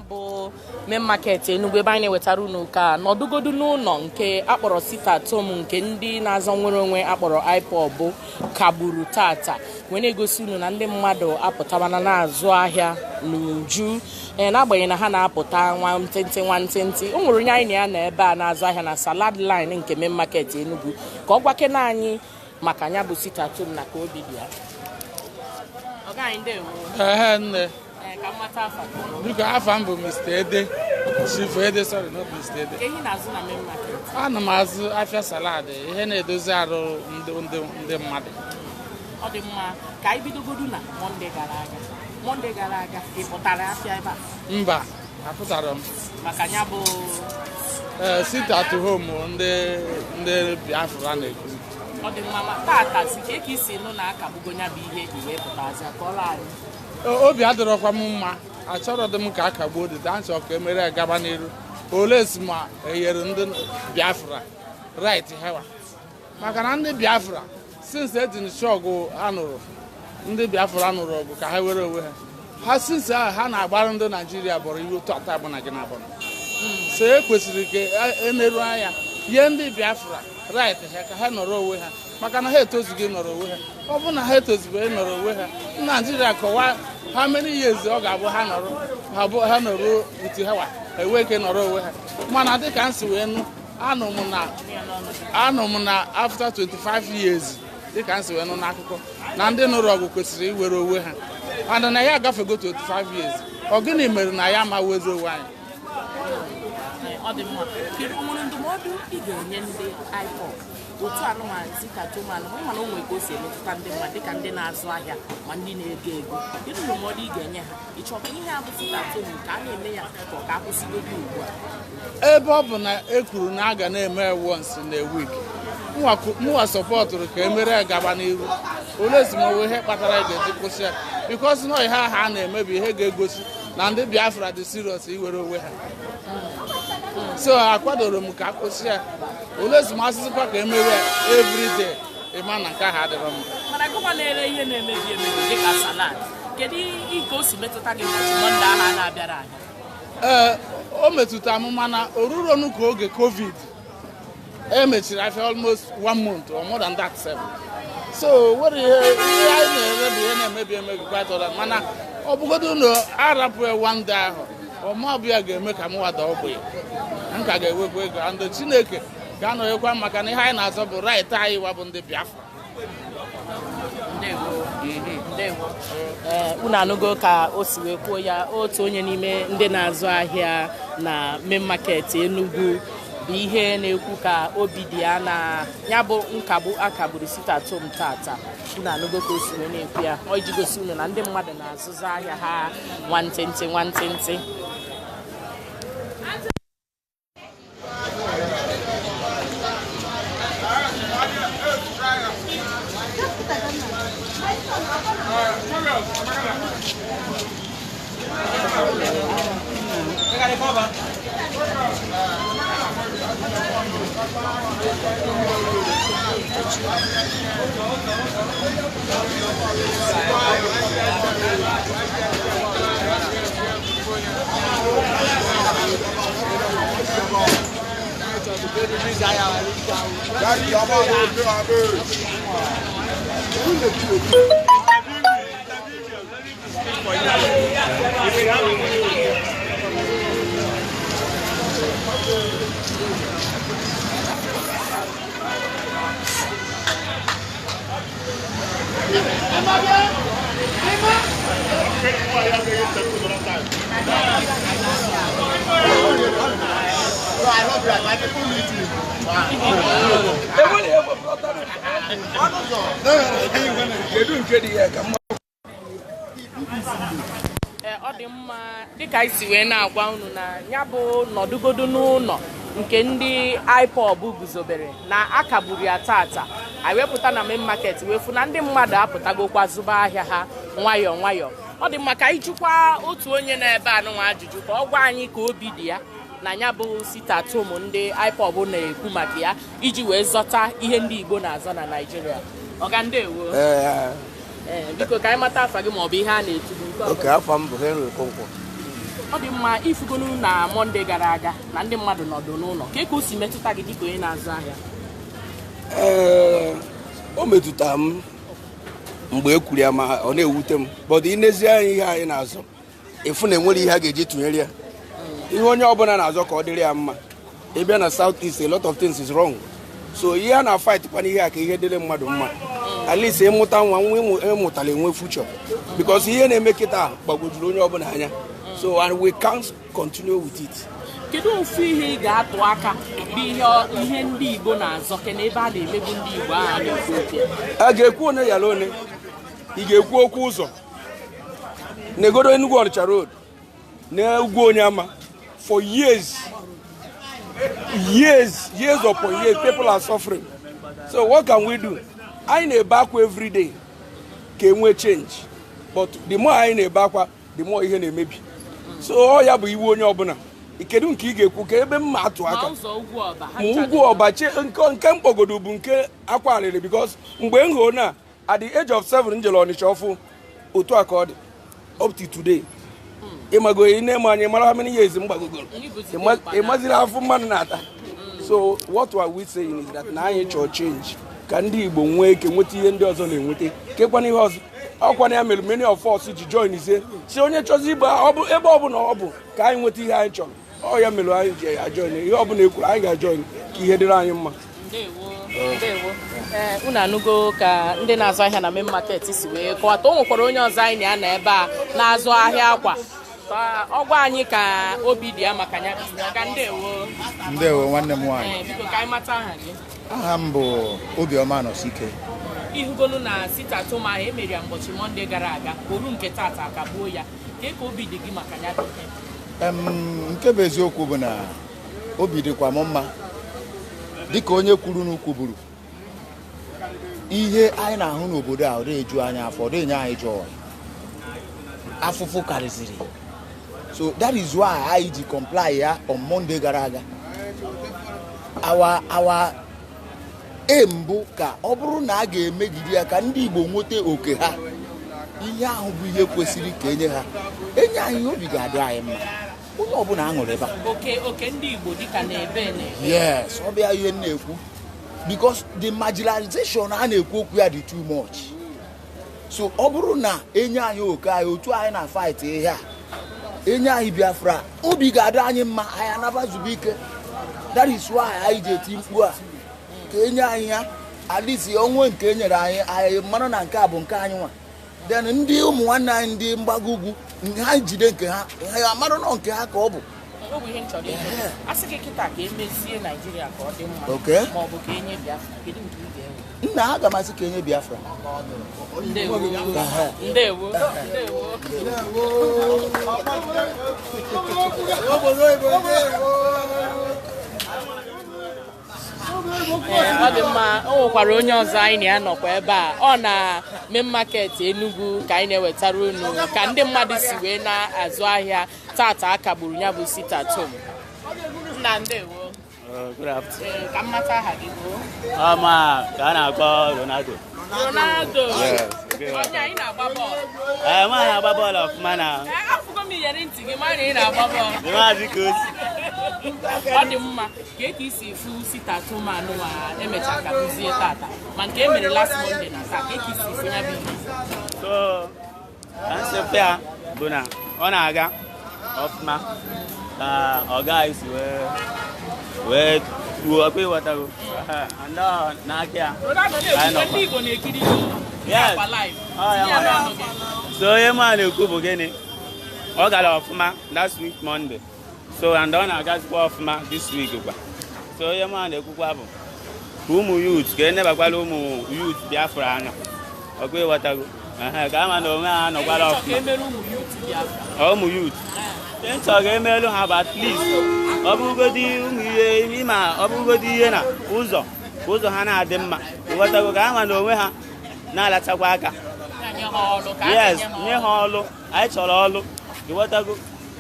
Bụ main market Enugu, ebe anyị na-ewetara unu ka nọdụgodu n'ụlọ nke akpọrọ sit at home, nke ndị na-azọ nwere onwe akpọrọ IPOB kagburu tata, wee na-egosi unu na ndị mmadụ apụtabana na-azụ ahịa n'uju, ee, n'agbanyeghị na ha na-apụta nwantịntị nwantịntị. O nwere onye anyị na ya na ebe a na-azụ ahịa na salad line nke main market Enugu, ka ọ gwakena anyị maka ya bụ sit at home na ka obi dị ya. Ọga anyị, ndewo. Ehe, nne. Ee, ka m mata afa gị. Biko, afa m bụ Mr. Ede, Chief Ede, sorry, not Mr. Ede. Ka ihe na-azụ na main market? Ana m azụ afịa salad, ihe na-edozi arụ ndị mmadụ. Ọ dị mma. Ka anyị bidogodu na Monday gara aga. Monday gara aga, ị pụtara afịa ebe a? Mba, apụtara m. Maka ya bụ Ee, sit at home ndị Biafra na-ekwu. Ọ dị mma. Ma tata si ka isi nụ na akagbugo ya bụ ihe, i wee pụtazi kọọrọ anyị? Obi adịrọkwa m mma. Achọrọ dị m ka a kagbuo dịda nchọ, ka emere ya gaba n'iru. Ole si ma enyere ndị Biafra right hewa, maka na ndị Biafra, since eji ọgụ ha nụrụ, ndị Biafra nụrụ ọgụ ka ha were onwe ha, ha since ahụ ha na-agbara ndị Naijiria bọrọ iwu tata bụ na gị na abụọ, so e kwesịrị ka eneru anya nye ndị Biafra right ha, ka ha nọrọ onwe ha, maka na ha etozughị nọrọ onwe ha. Ọ bụrụ na ha etozubeghị nọrọ onwe ha, Naijiria kọwaa ha many years ọ ga-abụ ha nọrọ, ha bụ ha nọrọ uti ha wa enwe ike nọrọ onwe ha. Mana dịka m si wee nụ, anụ m na after 25 years, dịka m si wee nụ n'akụkọ, na ndị nụrụ ọgụ kwesịrị iwere onwe ha, and na ya agafego 25 years. Ọ gịnị mere na ya ma wezi onwe anyị? Ee, ọ dị mma. Kedu o nwere ndụmọdụ ị ga-enye ndị IPOB, otu anụmanụ sit at home anụ mana o nwere ka o si emetụta ndị mmadụ, dịka ndị na-azụ ahịa ma ndị na-ego ego? Kedu ndụmọdụ ị ga-enye ha? Ị chọrọ ka ihe a bụ sit at home ka a na-eme ya, ka ọ ka akwụsịgodo ugbu a? Ebe ọ bụ na e kwuru na a ga na-eme once in a week, mụnwa supportụrụ ka e mere ya gaba n'iru. Olee esemokwu ihe kpatara a ga-eji kwụsị ya? Because na ihe ahụ a na-eme bụ ihe ga-egosi na ndị Biafra dị serious iwere onwe ha, so akwadoro m ka a kwụsị ya. Olee esemokwu ka emewe ya everyday? Ịma na nke ahụ adịrọ mma. Mana gụkwa na-ere ihe na-emebi emebi dịka salad, kedu ka o si metụta gị ụbọchị Monday ahụ a na-abịara ahịa? Ee, o metụtara m, mana oruronu ka oge COVID emechiri afịa almost one month or more than that seven, so nwere ihe anyị na-ere bụ ihe na-emebi emebi quite all right. Mana ọ bụgodo na arapụ ya one day ahụ, ọmabụ ya ga-eme ka m wada ogbenye, m ka ga-ewekwa ego, and Chineke ga-anọghịkwa, maka na ihe anyị na-azọ bụ right anyị wa bụ ndị Biafra. Ndewo, ndewo. Ee, unu anụgo ka o si wee kwuo ya. Otu onye n'ime ndị na-azụ ahịa na main market Enugu bụ ihe na-ekwu ka obi dị ya na ya bụ nkagbu akagburu sit at home tata. Unu anụgo ka o si wee na-ekwu ya. Ọ iji gosi unu na ndị mmadụ na-azụzụ ahịa ha nwantịntị nwantịntị. Kedu nke dị ya ka mma? Ee, ọ dị mma. Dịka anyị si wee na-agwa unu na ya bụ nọdụgodu n'ụlọ nke ndị IPOB guzobere na akagburu ya tata, anyị wepụta na main market wee fụ na ndị mmadụ apụtagokwa zụba ahịa ha nwayọọ nwayọọ. Ọ dị mma. Ka anyị jụkwa otu onye na-ebe anụnwa ajụjụ, ka ọ gwa anyị ka obi dị ya na ya bụ sit at home ndị IPOB na-ekwu maka ya, iji wee zọta ihe ndị Igbo na-azọ na Naịjirịa. Ọga, ndewo. Ee. Ee, biko, ka anyị mata afa gị maọbụ ihe a na-etubu nke ọ Oke, afọ m bụ Henry Okonkwo. Ọ dị mma. Ifugonu na Monday gara aga na ndị mmadụ nọdụ n'ụlọ, ka o si metụta gị dịka onye na-azụ ahịa? Ee, o metụtara m mgbe e kwuru ya, ma ọ na-ewute m, but inezi anya ihe anyị na-azọ, ịfụ na enwere ihe a ga-eji tụnyere ya. Ihe onye ọbụla na-azọ ka ọ dịrị ya mma. Ịbịa na South East, a lot of things is wrong, so ihe a na-fight kwana ihe a ka ihe dịrị mmadụ mma. At least ịmụta nwa nwa ịmụtara enwe future, because ihe na-eme kịta gbagwojuru onye ọbụla anya, so and we can't continue with it. Kedu ofu ihe ị ga-atụ aka bụ ihe ndị Igbo na-azọ ke na ebe a na-emegbu ndị Igbo ahụ a na-ekwu okwu ya? A ga-ekwu one yara one. Ị ga-ekwu okwu ụzọ negodo Enugu Ọnịcha road na ugwu Onyeama. For years, years, years upon years, people are suffering. So what can we do? Anyị na-ebe akwa every day ka enwee change, but the more anyị na-ebe akwa, the more ihe na-emebi. So ọ ya bụ iwu onye ọbụla. Kedu nke ị ga-ekwu ka ebe mma atụ Ma aka? Ụzọ ugwu ọba ha Ma ncha ugwu ọba nke mkpọgodo bụ nke akwa arịrị, because mgbe m hụrụ na at the age of 7 m jere Ọnịcha ọfụ, otu a ka ọ dị up to today. Ịmago ị na-eme anyị mara how many years m gbagogoro. Ịmaziri afọ mmadụ na-ata. So what are we saying is that na anyị chọrọ change ka ndị Igbo nwee ike nweta ihe ndị ọzọ na-enweta. Kekwana ihe ọzọ ọkwana ya mere many of us ji join izie si onye chọzi igba ọ bụ ebe ọ bụla ọ bụ ka anyị nweta ihe anyị chọrọ. Ọ ya mere anyị ji ajoin. Ihe ọbụla e kwuru, anyị ga-ajoin ka ihe dịrị anyị mma. Ndewo, ndewo. Ee, unu anụgo ka ndị na-azụ ahịa na main market si wee kọwata. O nwekwara onye ọzọ anyị na-anọ ebe a na-azụ ahịa akwa, ka ọ gwa anyị ka obi dị ya maka ya bụ ihe. Ọga, ndewo. Ndewo, nwanne m nwaanyị. Ee, biko, ka anyị mata aha gị. Aha m bụ Obiọma Nọsike. Ihugonu na sit-at-home ahụ emeri ya ụbọchị Monday gara aga, oru nke tata akagbuo ya, ka obi dị gị maka ya bụ ihe? Nke bụ eziokwu bụ na obi dịkwa m mma, dịka onye kwuru n'ukwu buru ihe anyị na-ahụ n'obodo a. Ọ dị eju anyị afọ, ọ dị enye anyị joy. Afụfụ karịzịrị, so that is why anyị ji comply ya on Monday gara aga. Our aim bụ ka ọ bụrụ na a ga-emegide ya ka ndị Igbo nweta oke ha. Ihe ahụ bụ ihe kwesịrị ka enye ha, enye anyị, obi ga-adị anyị mma, onye ọbụla aṅụrị ebe a. Oke ndị Igbo dịka na ebe na ebe. Yes, ọ bịa ihe m na-ekwu, because the marginalization a na-ekwu okwu ya dị too much. So ọ bụrụ na enye anyị oke anyị, otu anyị na fight ihe a, enye anyị Biafra, obi ga-adị anyị mma, anyị anabazube ike. That is why anyị ji eti mkpu a ka enye anyị ya. At least onwe nke e nyere anyị, anyị mara na nke a bụ nke anyị nwa. Then ndị ụmụ nwanne anyị ndị mgbago ugwu ha jide nke ha, ha amara nọ nke ha ka ọ bụ. Ọ bụ ihe m chọrọ ịjụ. A sị gị kịta ka emezie Naijiria ka ọ dị mma, ma ọ bụ ka enye Biafra, kedu nke ị ga-enwe? Nna, aga m asị ka enye Biafra. Ndewo, ndewo, ndewo. Ee, ọ dị mma. O nwekwara onye ọzọ anyị na-anọkwa ebe a. Ọ na main market Enugu ka anyị na-ewetara unu ka ndị mmadụ si wee na-azụ ahịa tata a kagburu ya bụ sit-at-home. Nna, ndewo. Good afternoon. Ee, ka m mata aha gị bụ? Ọma ka a na-akpọ Ronaldo. Ronaldo? Yes. Onye anyị na-agba bọọlụ? Ee, nwaanyị agba bọọlụ ọfụma na. Ee, afụgo m iyeri ntị gị, ma na ị na-agba bọọlụ. Maazị ka o si. Ọ dị mma. Ka isi fu sit-at-home anụnwa emecha ka kụzie tata, ma nke e mere last Monday na taa, ka isi fu ya bụ ihe? So, ka nsị ya bụ na ọ na-aga ọfụma ka ọga anyị si wee kwuo ọkwa, ịghọtago. And ọ n'aka ya. Ronaldo na-ekwu ndị Igbo na-ekiri gị. Yes. Akwa live. Ọ ya Tinye ya nwere. n'ọnụ gị. So onye mụ a na-ekwu bụ gịnị? Ọ gara ọfụma last week Monday. So and ọ na-agazikwa ọfụma this week kwa. So onye mụ a na-ekwukwa bụ ka ụmụ youth ka enebakwala ụmụ youth Biafra anya. Ọkwa ịghọtago. Ehe, ka ama na onwe ha nọkwara Ihe ịchọ ka ọfụma. emere ụmụ youth Biafra? Ọ ụmụ youth. Ihe nchọ ga-emelu ha bụ at least ọ bụrụgodi ụmụ ihe ịma, ọ bụrụgodi ihe na ụzọ ka ụzọ ha na-adị mma, ịghọtago, ka ama na onwe ha na-alachakwa aka. Nye ha ọrụ ka a Yes. ga-enye Nye ha ọlụ. Anyị chọrọ ọlụ, ịghọtago.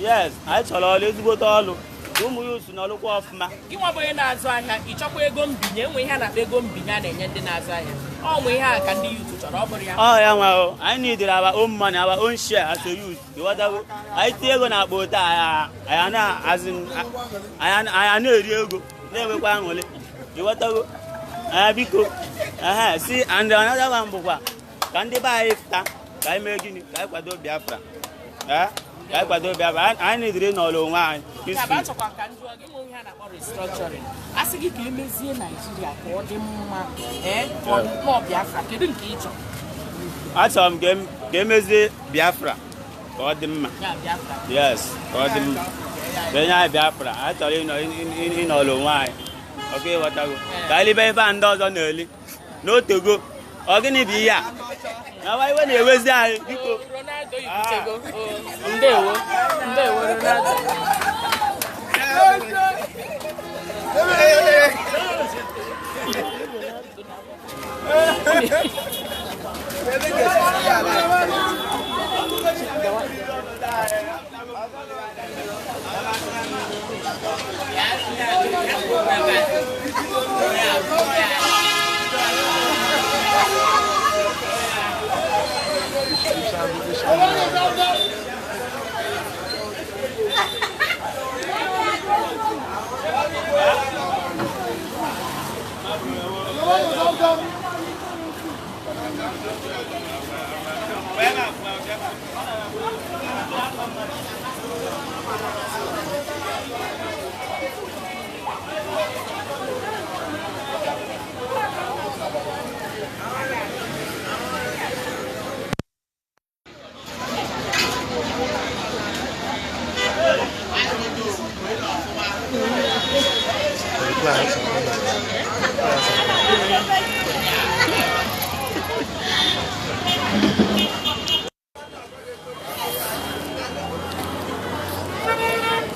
Yes, anyị chọrọ ọlụ, ezigbote ọlụ. Ka ụmụ youth nọrụkwa ọfụma. Gị nwa bụ onye na-azụ ahịa, ị chọkwa ego mbinye? Enwe ihe a na-akpọ ego mbinye a na-enye ndị na-azụ ahịa. Ọ nwe ihe a ka ndị youth chọrọ, ọ bụrụ ya? Ọ ya nwa o, anyị need our own money, our own share as a youth, ịghọtago? Anyị tinye ego na akpa ote anyị, anyị na-azụ, anyị na-eri ego, na-enwekwa aṅụrị, ịghọtago? Anyị biko ehe si. And another one bụkwa ka ndị be anyị fụta, ka anyị mee gịnị? Ka anyị kwado Biafra. Ee, ka anyị kwado Biafra. Anyị nidiri nọrọ onwe anyị Ya bụ peaceful. Achọkwa ka m jụọ gị, nwe ihe a na-akpọ restructuring, a sị gị ka emezie Naijiria ka ọ dị mma, ee, ka ọ nọọ Biafra, kedu nke ị chọrọ? Achọrọ m ka emezie Biafra ka ọ dị mma. Ya Biafra. Yes, ka ọ dị mma, ka enye anyị Biafra. Anyị chọrọ ịnọrọ onwe anyị ọkụ, ịghọtago? Ka anyị libe ebe a ndị ọzọ na-eli n'otego. Ọ gịnị bụ ihe a na iwe na-ewezi anyị, biko? Ronaldo ibutego. Oh, ndewo, ndewo Ronaldo.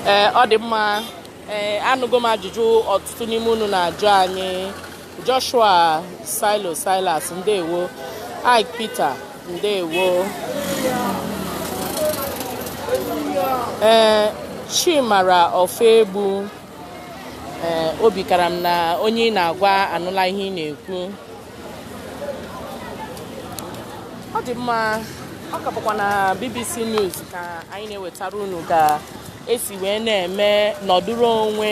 Ee, ọ dị mma. Ee, anụgo m ajụjụ ọtụtụ n'ime unu na-ajụ anyị. Joshua Silo Silas, ndewo. Ike Peter, ndewo. Ee, Chimara Ofegbu, ee, obi kara m na onye ị na-agwa anụla ihe ị na-ekwu. Ọ dị mma. Ọ ka bụkwa na BBC News ka anyị na-ewetara unu ka esi wee na-eme nọdụrụ onwe,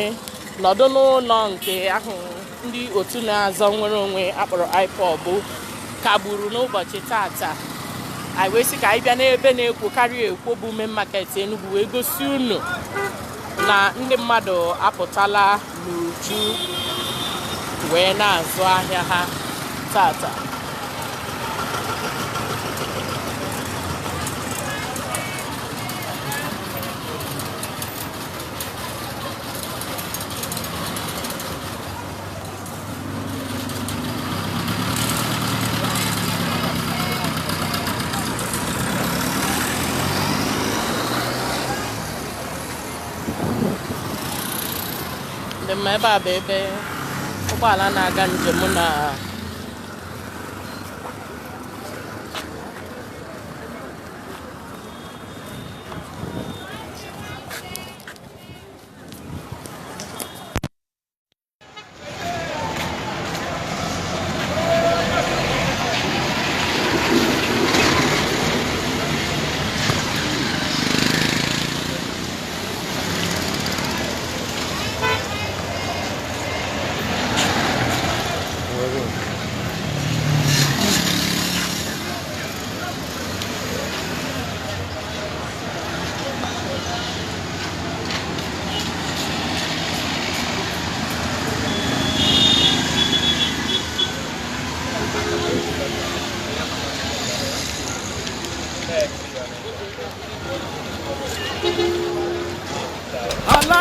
nọdụ n'ụlọ nke ahụ ndị otu na-azọ nwere onwe akpọrọ IPOB kagburu n'ụbọchị tata. Anyị wee sị ka anyị bịa n'ebe na-ekwo karịa ekwo, bụ Main Market Enugu, wee gosi unu na ndị mmadụ apụtala n'uju wee na-azụ ahịa ha tata. Ndị mma, ebe a bụ ebe ụgbọala na-aga njem na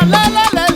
La la la.